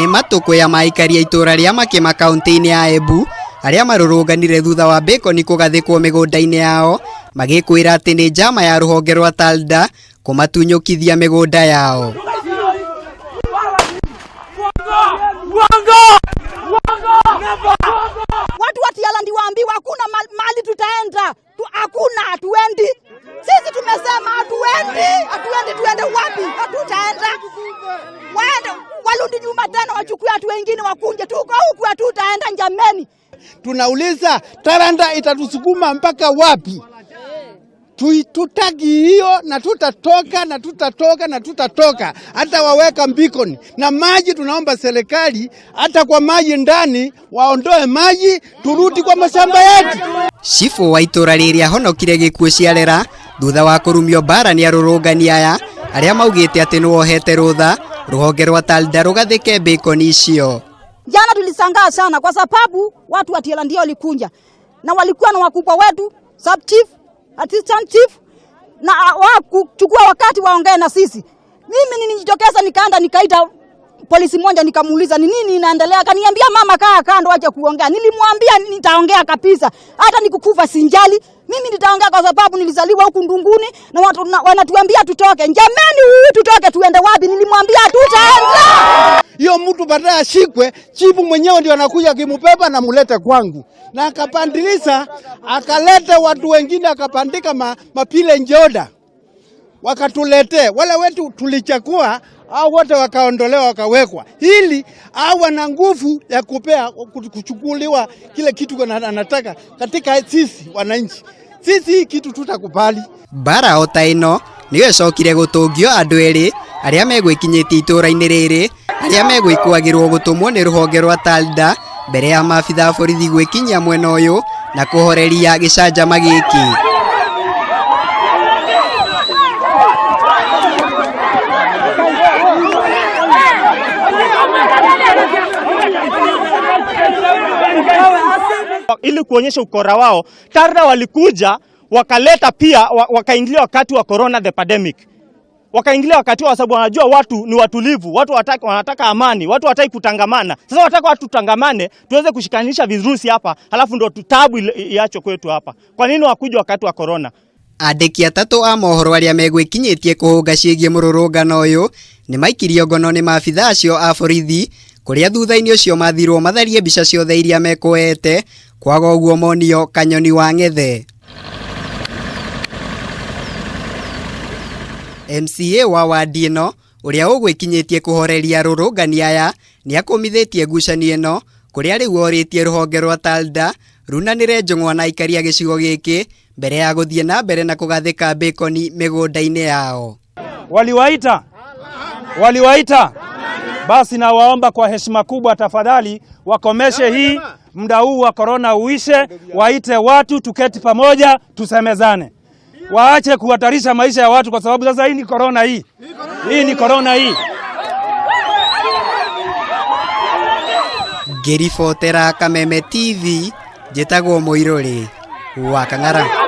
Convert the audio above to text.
Nĩ matũkũya ma aikari a itũra rĩa Makĩma kaunti-inĩ ya Embu arĩa marũrũnganire thutha wa bacon kũgathĩkwo mĩgũnda-inĩ yao magĩkwĩra atĩ nĩ njama ya rũhonge rwa Talda kũmatunyũkithia mĩgũnda yao. Watu wa Tialandi waambiwa hakuna mali tutaenda, hakuna, hatuendi. Sisi tumesema hatuendi, hatuendi, tuende wapi? Hatutaenda. Waende walundi nyuma tena, wachukue watu wengine wakunje, tuko huku, hatutaenda jameni. Tunauliza Taranda itatusukuma mpaka wapi? Tutaki hiyo na tutatoka na tutatoka na tutatoka. Hata waweka mbikoni na maji, tunaomba serikali hata kwa maji ndani waondoe maji, turudi kwa mashamba yetu. Cibũ wa itũra rĩrĩ ahonokire gĩkuũ ciarera thutha wa kũrumio mbara nĩ arũrũngani aya arĩa maugĩte atĩ nĩwohete rũtha rũhonge rwa Talda rũgathĩke bacon icio. Jana tulishangaa sana kwa sababu watu wa Tialandi walikunja na walikuwa na wakubwa wetu, sub chief, assistant chief, na wakuchukua wakati waongee na sisi. Mimi nilijitokeza nikaenda nikaita polisi mmoja nikamuuliza ni nini inaendelea, akaniambia mama, kaa kando, acha kuongea. Nilimwambia nitaongea kabisa, hata nikukufa sinjali, mimi nitaongea kwa sababu nilizaliwa huku Ndunguni na watu wanatuambia tutoke. Jameni, huyu tutoke tuende wapi? Nilimwambia tutaenda. Hiyo mtu baadaye ashikwe, chifu mwenyewe ndio anakuja akimubeba na mulete kwangu. Na akapandiliza, akalete watu wengine, akapandika mapile njoda. Wakatulete wale wetu tulichakua, au wote wakaondolewa wakawekwa, ili awe na nguvu ya kupea kuchukuliwa kile kitu anataka katika sisi wananchi. Sisi hii kitu tutakubali. Mbara o ta ĩno nĩyo ĩcokire gũtũngio andũ erĩ arĩa megwĩkinyĩtie itũra-inĩ rĩrĩ arĩa megwĩkwagĩrwo gũtũmwo nĩ rũhonge rwa Talda mbere ya maabitha a borithi gwĩkinyia mwena ũyũ na kũhoreria gĩcanjama gĩkĩ. Ili kuonyesha ukora wao, Tarda walikuja wakaleta pia wakaingilia wakati wa corona the pandemic. Wakaingilia wakati wa sababu wanajua watu ni watulivu, watu wanataka amani, watu hawataki kutangamana. Sasa wanataka watu tutangamane, tuweze kushikanisha virusi hapa, halafu ndo taabu iacho kwetu hapa. Kwa nini wakuja wakati wa corona? Andĩki atatũ a mohoro arĩa megwĩkinyĩtie kũhũnga ciĩgiĩ mũrũrũngano ũyũ nĩ maikirio ngono nĩ maabitha acio a borithi kũrĩa thutha-inĩ ũcio mathirwo matharie mbica ciothe iria mekũete kwaga ũguo monio kanyoni wa ng'ethe. MCA wa wadi ĩno ũrĩa ũgwĩkinyĩtie kũhoreria arũrũngani aya nĩakũmithĩtie ngucanio ĩno kũrĩa rĩu orĩtie rũhonge rwa Talda runanĩre njũng'wa na aikari a gĩcigo gĩkĩ mbere ya gũthiĩ na mbere na kũgathĩka bacon mĩgũnda-inĩ yao. Waliwaita? Waliwaita? Basi nawaomba kwa heshima kubwa, tafadhali wakomeshe hii, muda huu wa corona uishe, waite watu tuketi pamoja tusemezane. Waache kuhatarisha maisha ya watu kwa sababu sasa hii ni corona hii. Hii ni corona hii. Ngĩribotera Kameme TV, njĩtagwo Mũirũrĩ wa Kang'ara.